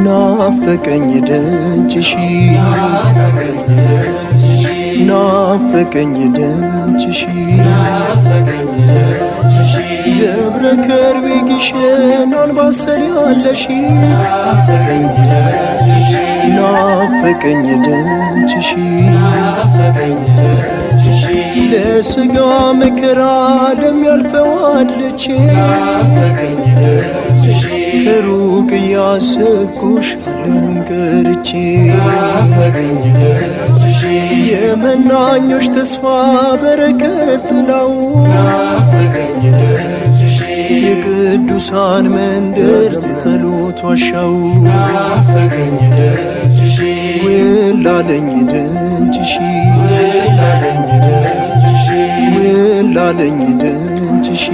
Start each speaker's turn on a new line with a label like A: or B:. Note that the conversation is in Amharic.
A: ናፈቀኝ ደጅሽ ናፈቀኝ ደጅሽ ደብረ ከርቤ ግሸን አንባሰል ያለሽ ናፈቀኝ ደጅሽ ለስጋ መከራ ለሚያልፈው አድልቼ ከሩቅ እያሰብኩሽ አለሁኝ ቀርቼ የመናኞች ተስፋ በረከት ጥላው የቅዱሳን መንደር የጸሎት ዋሻው ውላለኝ ደጅሽ ውላለኝ ደጅሽ